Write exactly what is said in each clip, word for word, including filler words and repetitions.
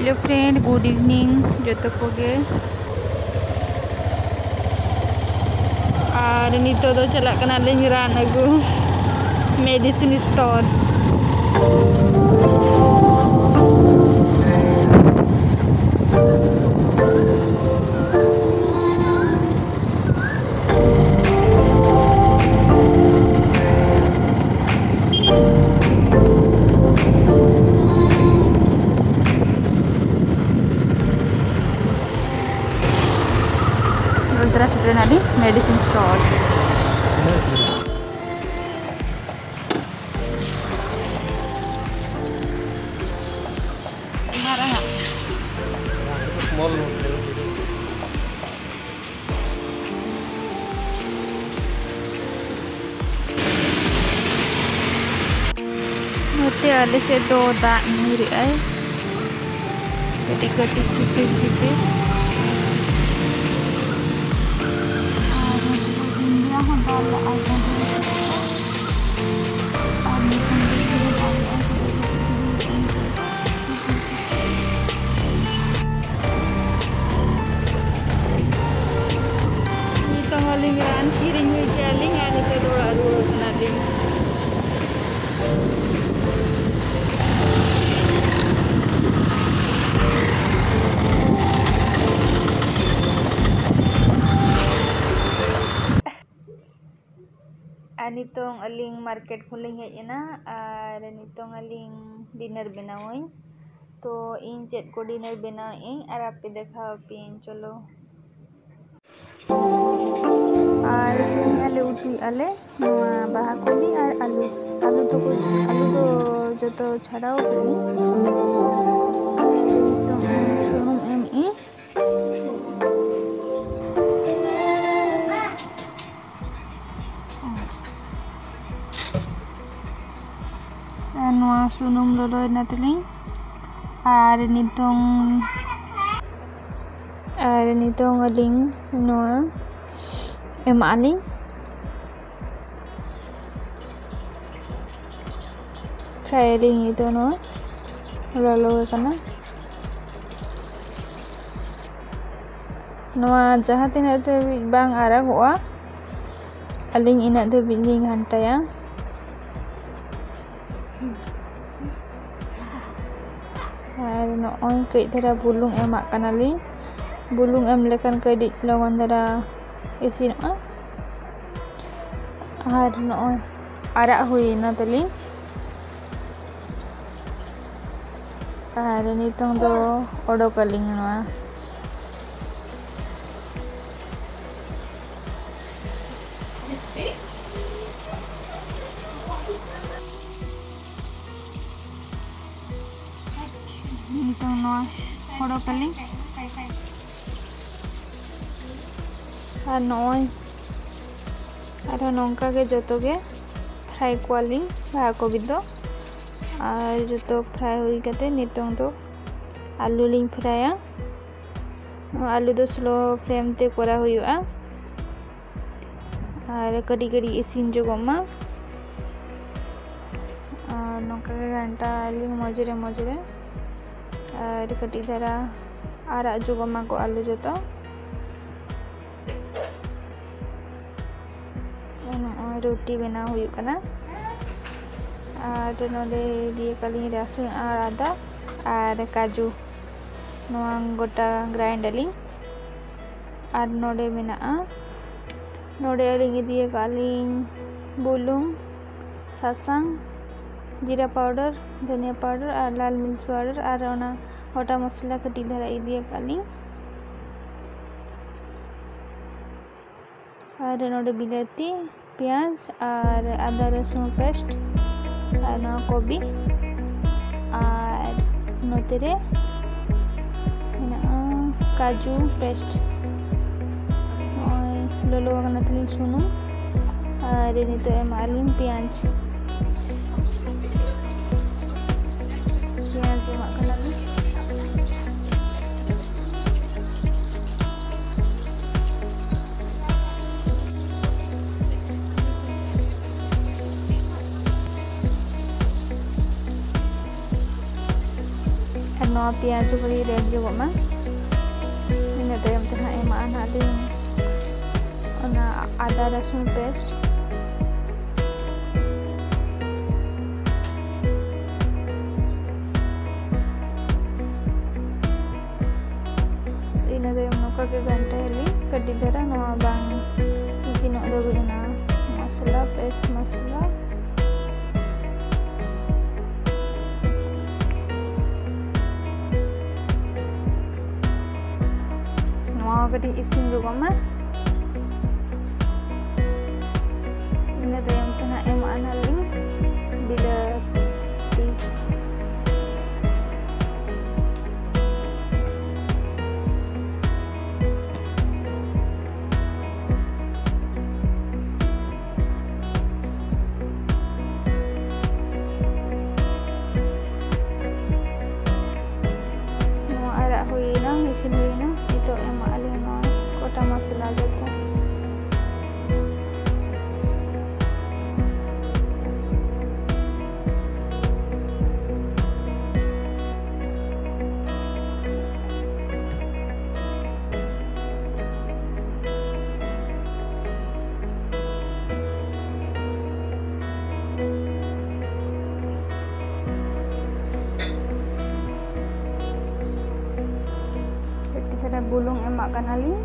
Hello friend, good evening ᱡᱚᱛᱚ ᱠᱚᱜᱮ᱾ ᱟᱨ ᱱᱤᱛᱚᱜ ᱫᱚ ᱪᱟᱞᱟᱜ ᱠᱟᱱᱟᱞᱤᱧ ᱨᱟᱱ ᱟᱹᱜᱩ, medicine store᱾ ᱩᱞᱛᱨᱟ ᱥᱮᱴᱮᱨ ᱮᱱᱟᱞᱤᱧ medicine store᱾ ᱢᱟᱨᱟᱝ ᱟᱜ᱾ ᱵᱟᱝ, ᱤᱧ ᱫᱚ small ᱱᱳᱴ ᱞᱟᱹᱜᱤᱫ᱾ ᱱᱚᱛᱮ ᱟᱞᱮ ᱥᱮᱫ ᱫᱚ ᱫᱟᱜ ᱧᱩᱨᱮᱜᱼᱟᱭ, ᱠᱟᱹᱴᱤᱡ ᱠᱟᱹᱴᱤᱡ ᱡᱷᱤᱯᱤᱨ ᱡᱷᱤᱯᱤᱨ᱾ ᱟᱨ ᱱᱚᱛᱮ ᱫᱚ ᱧᱤᱫᱟᱹ ᱦᱚᱸ ᱫᱟᱜ ᱞᱟᱜᱼᱟᱭ ᱪᱟᱸᱫᱳ᱾ ᱟᱨ ᱱᱤᱛᱚᱝ ᱫᱚ ᱫᱟᱜ ᱞᱟᱜᱼᱟᱭ ᱠᱟᱹᱴᱤᱡ ᱠᱟᱹᱴᱤᱡ ᱡᱷᱤᱯᱤᱨ ᱡᱷᱤᱯᱤᱨ᱾ ᱱᱤᱛᱚᱝ ᱟᱹᱞᱤᱧ ᱨᱟᱱ ᱠᱤᱨᱤᱧ ᱦᱩᱭ ᱠᱮᱜᱼᱟ ᱞᱤᱧ ᱟᱨ ᱱᱤᱛᱚᱜ ᱫᱚ ᱚᱲᱟᱜ ᱨᱩᱣᱟᱹᱲ ᱠᱟᱱᱟᱞᱤᱧ᱾ ᱟᱨ ᱱᱤᱛᱚᱝ ᱟᱹᱞᱤᱧ ᱢᱟᱨᱠᱮᱴ ᱠᱷᱚᱱ ᱞᱤᱧ ᱦᱮᱡ ᱮᱱᱟ ᱟᱨ ᱱᱤᱛᱚᱝ ᱟᱹᱞᱤᱧ ᱰᱤᱱᱟᱨ ᱵᱮᱱᱟᱣᱟᱹᱧ᱾ ᱛᱚ ᱤᱧ ᱪᱮᱫ ᱠᱚ ᱰᱤᱱᱟᱨ ᱵᱮᱱᱟᱣᱮᱫ ᱟᱹᱧ ᱟᱨ ᱟᱯᱮ ᱫᱮᱠᱷᱟᱣ ᱟᱯᱮᱭᱟᱹᱧ, ᱪᱚᱞᱚ᱾ ᱟᱨ ᱛᱮᱦᱮᱧ ᱟᱞᱮ ᱩᱛᱩᱭᱮᱫᱼᱟ ᱞᱮ ᱱᱚᱣᱟ ᱵᱟᱦᱟ ᱠᱚᱵᱤ ᱟᱨ ᱟᱹᱞᱩ᱾ ᱟᱹᱞᱩ ᱫᱚ, ᱟᱹᱞᱩ ᱫᱚ ᱡᱚᱛᱚ ᱪᱷᱟᱰᱟᱣ ᱠᱟᱜ ᱟᱹᱧ᱾ ᱱᱤᱛᱚᱜ ᱥᱩᱱᱩᱢ ᱮᱢ ᱮᱜ ᱟᱹᱧ᱾ ᱟᱨ ᱱᱚᱣᱟ ᱥᱩᱱᱩᱢ ᱞᱚᱞᱚᱭᱮᱱᱟ ᱛᱟᱹᱞᱤᱧ᱾ ᱟᱨ ᱱᱤᱛᱚᱝ, ᱟᱨ ᱱᱤᱛᱚᱝ ᱟᱹᱞᱤᱧ ᱱᱚᱣᱟ ᱮᱢᱟᱜ ᱟᱹᱞᱤᱧ᱾ ᱯᱷᱨᱟᱭ ᱟᱹᱞᱤᱧ ᱱᱤᱛᱚᱜ ᱱᱚᱣᱟ ᱞᱚᱞᱚ ᱟᱠᱟᱱᱟ᱾ ᱱᱚᱣᱟ ᱡᱟᱦᱟᱸ ᱛᱤᱱᱟᱹᱜ ᱫᱷᱟᱹᱵᱤᱡ ᱵᱟᱝ ᱟᱨᱟᱜᱚᱜᱼᱟ, ᱟᱹᱞᱤᱧ ᱤᱱᱟᱹᱜ ᱫᱷᱟᱹᱵᱤᱡ ᱞᱤᱧ ᱜᱷᱟᱱᱴᱟᱭᱟ᱾ ᱟᱨ ᱱᱚᱜᱼᱚᱭ ᱠᱟᱹᱡ ᱫᱷᱟᱨᱟ ᱵᱩᱞᱩᱝ ᱮᱢᱟᱜ ᱠᱟᱱᱟᱞᱤᱧ᱾ ᱵᱩᱞᱩᱝ ᱮᱢ ᱞᱮᱠᱷᱟᱱ ᱠᱟᱹᱴᱤᱡ ᱞᱚᱜᱚᱱ ᱫᱷᱟᱨᱟ ᱤᱥᱤᱱᱚᱜᱼᱟ᱾ ᱟᱨ ᱱᱚᱜᱼᱚᱭ ᱟᱨᱟᱜ ᱦᱩᱭᱮᱱᱟ ᱛᱟᱹᱞᱤᱧ᱾ ᱟᱨ ᱱᱤᱛᱚᱝ ᱫᱚ ᱚᱰᱳᱠ ᱟᱹᱞᱤᱧ ᱱᱚᱣᱟ᱾ ᱱᱤᱛᱚᱝ ᱱᱚᱣᱟ ᱚᱰᱳᱠ ᱟᱹᱞᱤᱧ᱾ ᱟᱨ ᱱᱚᱜᱼᱚᱭ ᱟᱨᱦᱚᱸ ᱱᱚᱝᱠᱟ ᱜᱮ ᱡᱚᱛᱚ ᱜᱮ ᱯᱷᱨᱟᱭ ᱠᱚᱣᱟᱞᱤᱧ ᱵᱟᱦᱟ ᱠᱚᱵᱤ ᱫᱚ᱾ ᱟᱨ ᱡᱚᱛᱚ ᱯᱷᱨᱟᱭ ᱦᱩᱭ ᱠᱟᱛᱮ ᱱᱤᱛᱚᱝ ᱫᱚ ᱟᱹᱞᱩ ᱞᱤᱧ ᱯᱷᱨᱟᱭᱟ᱾ ᱟᱹᱞᱩ ᱫᱚ ᱥᱞᱳ ᱯᱷᱞᱮᱢ ᱛᱮ ᱠᱚᱨᱟᱣ ᱦᱩᱭᱩᱜᱼᱟ᱾ ᱟᱨ ᱠᱟᱹᱴᱤᱡ ᱠᱟᱹᱴᱤᱡ ᱤᱥᱤᱱ ᱡᱚᱜᱚᱜ ᱢᱟ᱾ ᱟᱨ ᱱᱚᱝᱠᱟ ᱜᱮ ᱜᱷᱟᱱᱴᱟ ᱟᱹᱞᱤᱧ ᱢᱚᱡᱽ ᱨᱮ ᱢᱚᱡᱽ ᱨᱮ᱾ ᱟᱨ ᱠᱟᱹᱴᱤᱡ ᱫᱷᱟᱨᱟ ᱟᱨᱟᱜ ᱡᱚᱜᱚᱜ ᱢᱟᱠᱚ ᱟᱹᱞᱩ ᱡᱚᱛᱚ᱾ ᱱᱚᱜᱼᱚᱭ ᱨᱩᱴᱤ ᱵᱮᱱᱟᱣ ᱦᱩᱭᱩᱜ ᱠᱟᱱᱟ᱾ ᱟᱨ ᱱᱚᱰᱮ ᱤᱫᱤ ᱟᱠᱟᱫ ᱞᱤᱧ ᱨᱟᱹᱥᱩᱱ ᱟᱨ ᱟᱫᱟ ᱟᱨ ᱠᱟᱡᱩ, ᱱᱚᱣᱟ ᱜᱚᱴᱟ ᱜᱨᱟᱭᱤᱱᱰ ᱟᱹᱞᱤᱧ᱾ ᱟᱨ ᱱᱚᱰᱮ ᱢᱮᱱᱟᱜᱼᱟ, ᱱᱚᱰᱮ ᱟᱹᱞᱤᱧ ᱤᱫᱤ ᱟᱠᱟᱫ ᱞᱤᱧ ᱵᱩᱞᱩᱝ, ᱥᱟᱥᱟᱝ, ᱡᱤᱨᱟ ᱯᱟᱣᱰᱟᱨ, ᱫᱷᱚᱱᱤᱭᱟ ᱯᱟᱣᱰᱟᱨ ᱟᱨ ᱞᱟᱞ ᱢᱤᱨᱪ ᱯᱟᱣᱰᱟᱨ ᱟᱨ ᱚᱱᱟ ᱜᱚᱴᱟ ᱢᱚᱥᱞᱟ ᱠᱟᱹᱴᱤᱡ ᱫᱷᱟᱨᱟ ᱤᱫᱤ ᱟᱠᱟᱫ ᱞᱤᱧ᱾ ᱟᱨ ᱱᱚᱰᱮ ᱵᱤᱞᱟᱹᱛᱤ, ᱯᱮᱸᱭᱟᱡᱽ ᱟᱨ ᱟᱫᱟ ᱨᱟᱹᱥᱩᱱ ᱯᱮᱥᱴ ᱟᱨ ᱱᱚᱣᱟ ᱠᱚᱵᱤ ᱟᱨ ᱱᱚᱛᱮ ᱨᱮ ᱢᱮᱱᱟᱜᱼᱟ ᱠᱟᱡᱩ ᱯᱮᱥᱴ᱾ ᱱᱚᱜᱼᱚᱭ ᱞᱚᱞᱚ ᱟᱠᱟᱱᱟ ᱛᱟᱹᱞᱤᱧ ᱥᱩᱱᱩᱢ ᱟᱨ ᱱᱤᱛᱚᱜ ᱮᱢᱟᱜ ᱟᱹᱞᱤᱧ ᱯᱮᱸᱭᱟᱡᱽ᱾ ᱯᱮᱸᱭᱟᱡᱽ ᱮᱢᱟᱜ ᱠᱟᱱᱟᱞᱤᱧ᱾ ᱟᱨ ᱱᱚᱣᱟ ᱯᱮᱸᱭᱟᱡᱽ ᱠᱚ ᱠᱟᱹᱴᱤᱡ ᱨᱮᱰ ᱡᱚᱜᱚᱜ ᱢᱟ, ᱤᱱᱟᱹ ᱛᱟᱭᱚᱢ ᱛᱮ ᱦᱟᱸᱜ ᱮᱢᱟᱜ ᱟᱫᱟ ᱨᱟᱹᱥᱩᱱ paste᱾ ᱤᱱᱟᱹ ᱛᱟᱭᱚᱢ ᱱᱚᱝᱠᱟ ᱜᱮ ᱜᱷᱟᱱᱴᱟᱭᱟᱞᱤᱧ ᱠᱟᱹᱴᱤᱡ ᱫᱷᱟᱨᱟ, ᱱᱚᱣᱟ ᱵᱟᱝ ᱤᱥᱤᱱᱚᱜ ᱫᱷᱟᱹᱵᱤᱡ ᱚᱱᱟ ᱢᱚᱥᱞᱟ, paste ᱢᱚᱥᱞᱟ᱾ ᱱᱚᱣᱟ ᱦᱚᱸ ᱠᱟᱹᱴᱤᱡ ᱤᱥᱤᱱ ᱧᱚᱜᱚᱜ ᱢᱟ᱾ ᱤᱱᱟᱹ ᱛᱟᱭᱚᱢ ᱛᱮ ᱱᱟᱦᱟᱜ ᱮᱢᱟᱜᱼᱟ ᱱᱟᱞᱤᱧ ᱵᱤᱞᱟᱹᱛᱤ᱾ ᱱᱚᱣᱟ ᱟᱨᱟᱜ ᱦᱩᱭᱮᱱᱟ, ᱤᱥᱤᱱ ᱦᱩᱭᱮᱱᱟ᱾ ᱱᱤᱛᱚᱜ ᱮᱢᱟᱜ ᱟᱹᱞᱤᱧ ᱱᱚᱣᱟ ᱜᱚᱴᱟ ᱢᱚᱥᱞᱟ ᱡᱚᱛᱚ᱾ ᱠᱟᱹᱴᱤᱡ ᱫᱷᱟᱨᱟ ᱵᱩᱞᱩᱝ ᱮᱢᱟᱜ ᱠᱟᱱᱟᱞᱤᱧ᱾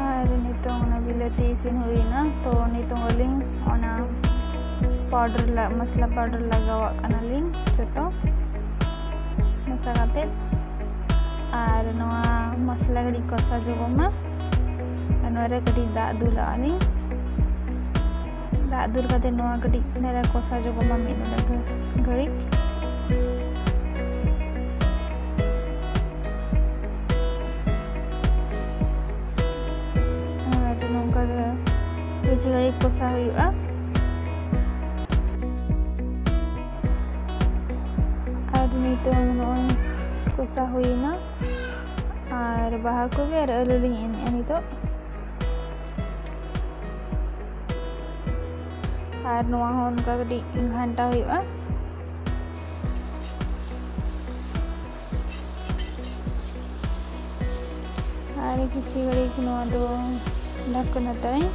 ᱟᱨ ᱱᱤᱛᱚᱝ ᱚᱱᱟ ᱵᱤᱞᱟᱹᱛᱤ ᱤᱥᱤᱱ ᱦᱩᱭᱱᱟ, ᱛᱚ ᱱᱤᱛᱚᱝ ᱟᱹᱞᱤᱧ ᱚᱱᱟ powder ᱞᱟ-, ᱢᱚᱥᱞᱟ powder ᱞᱟᱜᱟᱣᱟᱜ ᱠᱟᱱᱟᱞᱤᱧ ᱡᱚᱛᱚ ᱢᱮᱥᱟ ᱠᱟᱛᱮ᱾ ᱟᱨ ᱱᱚᱣᱟ ᱢᱚᱥᱞᱟ ᱠᱟᱹᱴᱤᱡ ᱠᱚᱥᱟ ᱡᱚᱜᱚᱜ ᱢᱟ᱾ ᱟᱨ ᱱᱚᱣᱟ ᱨᱮ ᱠᱟᱹᱴᱤᱡ ᱫᱟᱜ ᱫᱩᱞᱟᱜᱼᱟ ᱞᱤᱧ᱾ ᱫᱟᱜ ᱫᱩᱞ ᱠᱟᱛᱮ ᱱᱚᱣᱟ ᱠᱟᱹᱴᱤᱡ ᱫᱷᱟᱨᱟ ᱠᱚᱥᱟ ᱡᱚᱜᱚᱜ ᱢᱟ ᱢᱤᱫ ᱰᱚᱸᱰᱮᱠ ᱜᱷᱟᱹᱲᱤᱡ᱾ ᱟᱨ ᱱᱚᱝᱠᱟ ᱜᱮ ᱠᱤᱪᱷᱩ ᱜᱷᱟᱹᱲᱤᱡ ᱠᱚᱥᱟ ᱦᱩᱭᱩᱜᱼᱟ᱾ ᱟᱨ ᱱᱤᱛᱚᱝ ᱱᱚᱜᱼᱚᱭ ᱠᱚᱥᱟ ᱦᱩᱭᱮᱱᱟ᱾ ᱟᱨ ᱵᱟᱦᱟ ᱠᱚᱵᱤ ᱟᱨ ᱟᱹᱞᱩ ᱞᱤᱧ ᱮᱢᱮᱜᱼᱟ ᱱᱤᱛᱚᱜ᱾ ᱟᱨ ᱱᱚᱣᱟ ᱦᱚᱸ ᱚᱱᱠᱟ ᱠᱟᱹᱴᱤᱡ ᱜᱷᱟᱱᱴᱟ ᱦᱩᱭᱩᱜᱼᱟ᱾ ᱟᱨ ᱠᱤᱪᱷᱩ ᱜᱷᱟᱹᱲᱤᱡ ᱱᱚᱣᱟ ᱫᱚ ᱰᱷᱟᱠᱚᱱ ᱦᱟᱛᱟᱣᱟᱹᱧ᱾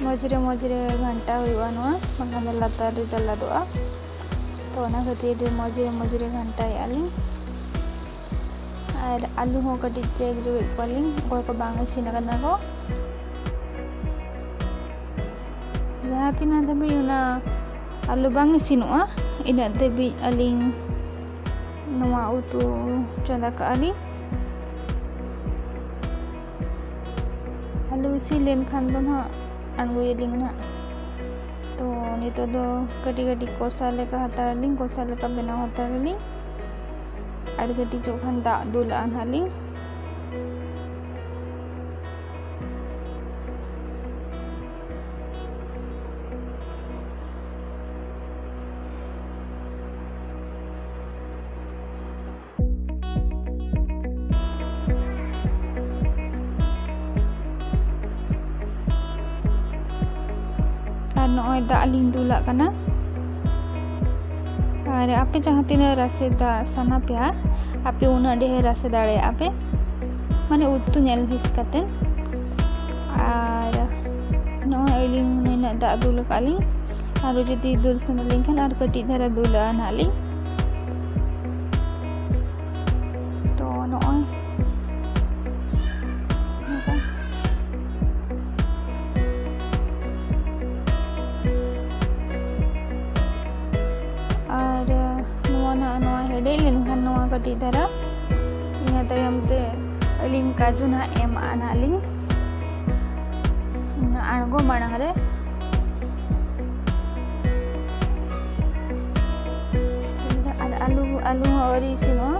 ᱢᱚᱡᱽ ᱨᱮ ᱢᱚᱡᱽ ᱨᱮ ᱜᱷᱟᱱᱴᱟ ᱦᱩᱭᱩᱜᱼᱟ ᱱᱚᱣᱟ, ᱵᱟᱝᱠᱷᱟᱱ ᱫᱚ ᱞᱟᱛᱟᱨ ᱨᱮ ᱡᱟᱞᱟᱫᱚᱜᱼᱟ᱾ ᱛᱚ ᱚᱱᱟ ᱠᱷᱟᱹᱛᱤᱨ ᱢᱚᱡᱽ ᱨᱮ ᱢᱚᱡᱽ ᱨᱮ ᱜᱷᱟᱱᱴᱟᱭᱮᱫᱼᱟ ᱞᱤᱧ᱾ ᱟᱨ ᱟᱹᱞᱩ ᱦᱚᱸ ᱠᱟᱹᱴᱤᱡ check ᱡᱚᱜᱮᱫ ᱠᱚᱣᱟᱞᱤᱧ, ᱚᱠᱚᱭ ᱠᱚ ᱵᱟᱝ ᱤᱥᱤᱱ ᱟᱠᱟᱱᱟ ᱠᱚ᱾ ᱡᱟᱦᱟᱸ ᱛᱤᱱᱟᱹᱜ ᱫᱷᱟᱹᱵᱤᱡ ᱚᱱᱟ ᱟᱹᱞᱩ ᱵᱟᱝ ᱤᱥᱤᱱᱚᱜᱼᱟ, ᱤᱱᱟᱹᱜ ᱫᱷᱟᱹᱵᱤᱡ ᱟᱹᱞᱤᱧ ᱱᱚᱣᱟ ᱩᱛᱩ ᱪᱚᱸᱫᱟ ᱠᱟᱜᱼᱟ ᱞᱤᱧ᱾ ᱟᱹᱞᱩ ᱤᱥᱤᱱ ᱞᱮᱱᱠᱷᱟᱱ ᱫᱚ ᱱᱟᱦᱟᱜ ᱟᱬᱜᱚᱭᱟᱞᱤᱧ ᱱᱟᱦᱟᱜ᱾ ᱛᱚ ᱱᱤᱛᱚᱜ ᱫᱚ ᱠᱟᱹᱴᱤᱡ ᱠᱟᱹᱴᱤᱡ ᱠᱚᱥᱟ ᱞᱮᱠᱟ ᱦᱟᱛᱟᱲ ᱟᱹᱞᱤᱧ, ᱠᱚᱥᱟ ᱞᱮᱠᱟ ᱵᱮᱱᱟᱣ ᱦᱟᱛᱟᱲ ᱟᱹᱞᱤᱧ᱾ ᱟᱨ ᱠᱟᱹᱴᱤᱡ ᱪᱚᱜ ᱠᱷᱟᱱ ᱫᱟᱜ ᱫᱩᱞᱟᱜᱼᱟ ᱱᱟᱦᱟᱜ ᱞᱤᱧ᱾ ᱟᱨ ᱱᱚᱜᱼᱚᱭ ᱫᱟᱜ ᱞᱤᱧ ᱫᱩᱞᱟᱜ ᱠᱟᱱᱟ᱾ ᱟᱨ ᱟᱯᱮ ᱡᱟᱦᱟᱸ ᱛᱤᱱᱟᱹᱜ ᱨᱟᱥᱮ ᱫᱟᱜ ᱥᱟᱱᱟ ᱯᱮᱭᱟ, ᱟᱯᱮ ᱩᱱᱟᱹᱜ ᱰᱷᱮᱨ ᱨᱟᱥᱮ ᱫᱟᱲᱮᱭᱟᱜᱼᱟ ᱯᱮ, ᱢᱟᱱᱮ ᱩᱛᱩ ᱧᱮᱞ ᱦᱤᱥ ᱠᱟᱛᱮ᱾ ᱟᱨ ᱱᱚᱜᱼᱚᱭ ᱟᱹᱞᱤᱧ ᱱᱩᱱᱟᱹᱜ ᱫᱟᱜ ᱫᱩᱞ ᱟᱠᱟᱫ ᱞᱤᱧ, ᱟᱨᱚ ᱡᱩᱫᱤ ᱫᱩᱞ ᱥᱟᱱᱟ ᱞᱤᱧ ᱠᱷᱟᱱ ᱟᱨ ᱠᱟᱹᱴᱤᱡ ᱫᱷᱟᱨᱟ ᱫᱩᱞᱟᱜᱼᱟ ᱱᱟᱦᱟᱜ ᱞᱤᱧ᱾ ᱛᱚ ᱱᱚᱜᱼᱚᱭ ᱱᱚᱝᱠᱟ᱾ ᱟᱨ ᱱᱚᱣᱟ ᱱᱟᱦᱟᱜ, ᱱᱚᱣᱟ ᱦᱮᱰᱮᱡ ᱞᱮᱱᱠᱷᱟᱱ ᱱᱚᱣᱟ ᱠᱟᱹᱴᱤᱡ ᱫᱷᱟᱨᱟ, ᱤᱱᱟᱹ ᱛᱟᱭᱚᱢ ᱛᱮ ᱟᱹᱞᱤᱧ ᱠᱟᱡᱩ ᱱᱟᱦᱟᱜ ᱮᱢᱟᱜᱼᱟ ᱱᱟᱦᱟᱜ ᱞᱤᱧ ᱟᱬᱜᱚ ᱢᱟᱲᱟᱝ ᱨᱮ᱾ ᱟᱨ ᱟᱹᱞᱩ, ᱟᱹᱞᱩ ᱦᱚᱸ ᱟᱹᱣᱨᱤ ᱤᱥᱤᱱᱚᱜᱼᱟ,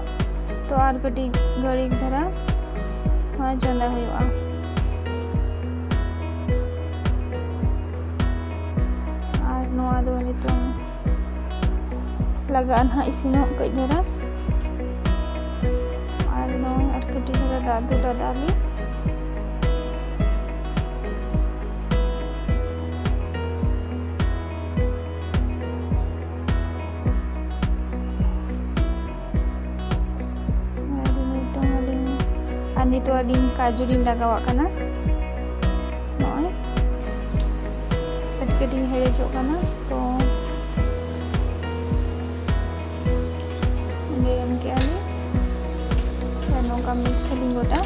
ᱛᱚ ᱟᱨ ᱠᱟᱹᱴᱤᱡ ᱜᱷᱟᱹᱲᱤᱡ ᱫᱷᱟᱨᱟ ᱱᱚᱣᱟ ᱪᱚᱸᱫᱟ ᱦᱩᱭᱩᱜᱼᱟ᱾ ᱟᱨ ᱱᱚᱣᱟ ᱫᱚ ᱱᱤᱛᱚᱝ ᱞᱟᱜᱟᱜᱼᱟ ᱱᱟᱦᱟᱜ ᱤᱥᱤᱱᱚᱜ ᱠᱟᱹᱡ ᱫᱷᱟᱨᱟ᱾ ᱫᱟᱜ ᱫᱩᱞ ᱟᱫᱟ ᱞᱤᱧ᱾ ᱟᱨ ᱱᱤᱛᱚᱝ ᱟᱹᱞᱤᱧ, ᱟᱨ ᱱᱤᱛᱚᱜ ᱟᱹᱞᱤᱧ ᱠᱟᱡᱩ ᱞᱤᱧ ᱞᱟᱜᱟᱣᱟᱜ ᱠᱟᱱᱟ᱾ ᱱᱚᱜᱼᱚᱭ ᱠᱟᱹᱴᱤᱡ ᱠᱟᱹᱴᱤᱡ ᱦᱮᱰᱮᱡᱚᱜ ᱠᱟᱱᱟ᱾ ᱛᱚ ᱚᱸᱰᱮ ᱮᱢ ᱠᱮᱜᱼᱟ ᱞᱤᱧ᱾ ᱟᱨ ᱱᱚᱝᱠᱟ ᱢᱤᱠᱥ ᱟᱹᱞᱤᱧ ᱜᱚᱴᱟ᱾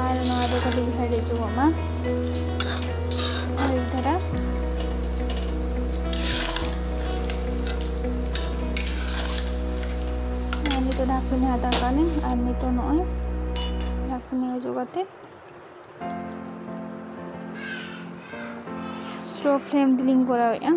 ᱟᱨ ᱱᱚᱣᱟ ᱫᱚ ᱠᱟᱹᱴᱤᱡ ᱦᱮᱰᱮᱡ ᱦᱚᱪᱚᱣᱟᱜ ᱢᱟ ᱦᱩᱭ ᱫᱷᱟᱨᱟ᱾ ᱟᱨ ᱱᱤᱛᱚᱜ ᱰᱷᱟᱠᱱᱤ ᱦᱟᱛᱟᱣ ᱠᱟᱜ ᱞᱤᱧ᱾ ᱟᱨ ᱱᱤᱛᱚᱜ ᱱᱚᱜᱼᱚᱭ ᱰᱷᱟᱠᱱᱤ ᱚᱪᱚᱜ ᱠᱟᱛᱮ ᱥᱞᱳ ᱯᱷᱞᱮᱢ ᱛᱮᱞᱤᱧ ᱠᱚᱨᱟᱣᱮᱫᱼᱟ᱾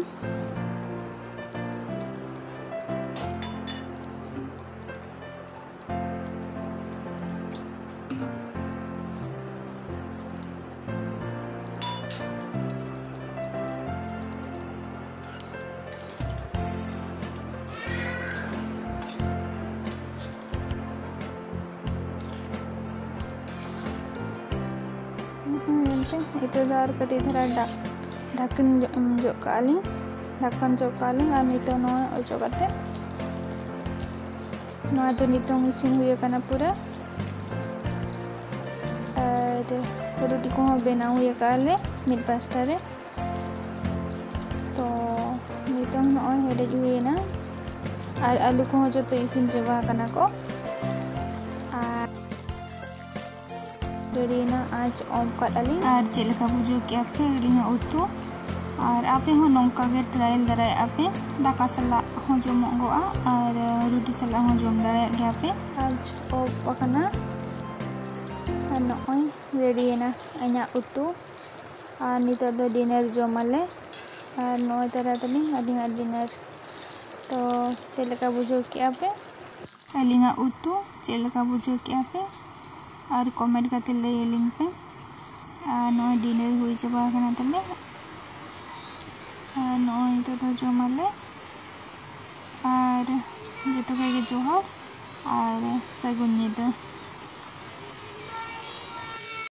ᱦᱩᱸ, ᱮᱱᱛᱮ ᱱᱤᱛᱚᱜ ᱫᱚ ᱟᱨ ᱠᱟᱹᱴᱤᱡ ᱫᱷᱟᱨᱟ ᱰᱷᱟᱠ-, ᱰᱷᱟᱠᱚᱱ ᱡᱚ-, ᱮᱢ ᱡᱚᱜ ᱠᱟᱜᱼᱟ ᱞᱤᱧ, ᱰᱷᱟᱠᱚᱱ ᱡᱚᱜ ᱠᱟᱜᱼᱟ ᱞᱤᱧ᱾ ᱟᱨ ᱱᱤᱛᱚᱜ ᱱᱚᱣᱟ ᱚᱪᱚᱜ ᱠᱟᱛᱮ, ᱱᱚᱣᱟ ᱫᱚ ᱱᱤᱛᱚᱝ ᱤᱥᱤᱱ ᱦᱩᱭ ᱟᱠᱟᱱᱟ ᱯᱩᱨᱟᱹ᱾ ᱟᱨ ᱨᱩᱴᱤ ᱠᱚᱦᱚᱸ ᱵᱮᱱᱟᱣ ᱦᱩᱭ ᱟᱠᱟᱜᱼᱟ ᱞᱮ ᱢᱤᱫ ᱯᱟᱥᱴᱟ ᱨᱮ᱾ ᱛᱚ ᱱᱤᱛᱚᱝ ᱱᱚᱜᱼᱚᱭ ᱦᱮᱰᱮᱡ ᱦᱩᱭᱮᱱᱟ, ᱟᱨ ᱟᱹᱞᱩ ᱠᱚᱦᱚᱸ ᱡᱚᱛᱚ ᱤᱥᱤᱱ ᱪᱟᱵᱟ ᱟᱠᱟᱱᱟ ᱠᱚ᱾ ᱟᱨ ᱨᱮᱰᱤᱭᱮᱱᱟ, ᱟᱸᱪ ᱚᱯᱷ ᱠᱟᱜ ᱟᱹᱞᱤᱧ᱾ ᱟᱨ ᱪᱮᱫ ᱞᱮᱠᱟ ᱵᱩᱡᱷᱟᱹᱣ ᱠᱮᱜᱼᱟ ᱯᱮ ᱟᱹᱞᱤᱧᱟᱜ ᱩᱛᱩ? ᱟᱨ ᱟᱯᱮ ᱦᱚᱸ ᱱᱚᱝᱠᱟ ᱜᱮ ᱴᱨᱟᱭᱟᱞ ᱫᱟᱲᱮᱭᱟᱜᱼᱟ ᱯᱮ᱾ ᱫᱟᱠᱟ ᱥᱟᱞᱟᱜ ᱦᱚᱸ ᱡᱚᱢᱚᱜᱚᱜᱼᱟ ᱟᱨ ᱨᱩᱴᱤ ᱥᱟᱞᱟᱜ ᱦᱚᱸ ᱡᱚᱢ ᱫᱟᱲᱮᱭᱟᱜ ᱜᱮᱭᱟ ᱯᱮ᱾ ᱟᱸᱪ ᱚᱯᱷ ᱟᱠᱟᱱᱟ᱾ ᱟᱨ ᱱᱚᱜᱼᱚᱭ ᱨᱮᱰᱤᱭᱮᱱᱟ ᱤᱧᱟᱹᱜ ᱩᱛᱩ᱾ ᱟᱨ ᱱᱤᱛᱚᱜ ᱫᱚ ᱰᱤᱱᱟᱨ ᱡᱚᱢᱟᱞᱮ᱾ ᱟᱨ ᱱᱚᱜᱼᱚᱭ ᱛᱟᱨᱟ ᱛᱟᱹᱞᱤᱧ ᱟᱹᱞᱤᱧᱟᱜ ᱰᱤᱱᱟᱨ᱾ ᱛᱚ ᱪᱮᱫ ᱞᱮᱠᱟ ᱵᱩᱡᱷᱟᱹᱣ ᱠᱮᱜᱼᱟ ᱯᱮ ᱟᱹᱞᱤᱧᱟᱜ ᱩᱛᱩ? ᱪᱮᱫ ᱞᱮᱠᱟ ᱵᱩᱡᱷᱟᱹᱣ ᱠᱮᱜᱼᱟ ᱯᱮ? ᱟᱨ ᱠᱚᱢᱮᱱᱴ ᱠᱟᱛᱮ ᱞᱟᱹᱭ ᱟᱹᱞᱤᱧ ᱯᱮ᱾ ᱟᱨ ᱱᱚᱜᱼᱚᱭ dinner ᱦᱩᱭ ᱪᱟᱵᱟ ᱟᱠᱟᱱᱟ ᱛᱟᱞᱮ᱾ ᱟᱨ ᱱᱚᱜᱼᱚᱭ ᱱᱤᱛᱚᱜ ᱫᱚ ᱡᱚᱢᱟᱞᱮ᱾ ᱟᱨ ᱡᱚᱛᱚ ᱠᱚᱜᱮ ᱡᱚᱦᱟᱨ ᱟᱨ ᱥᱟᱹᱜᱩᱱ ᱧᱤᱫᱟᱹ᱾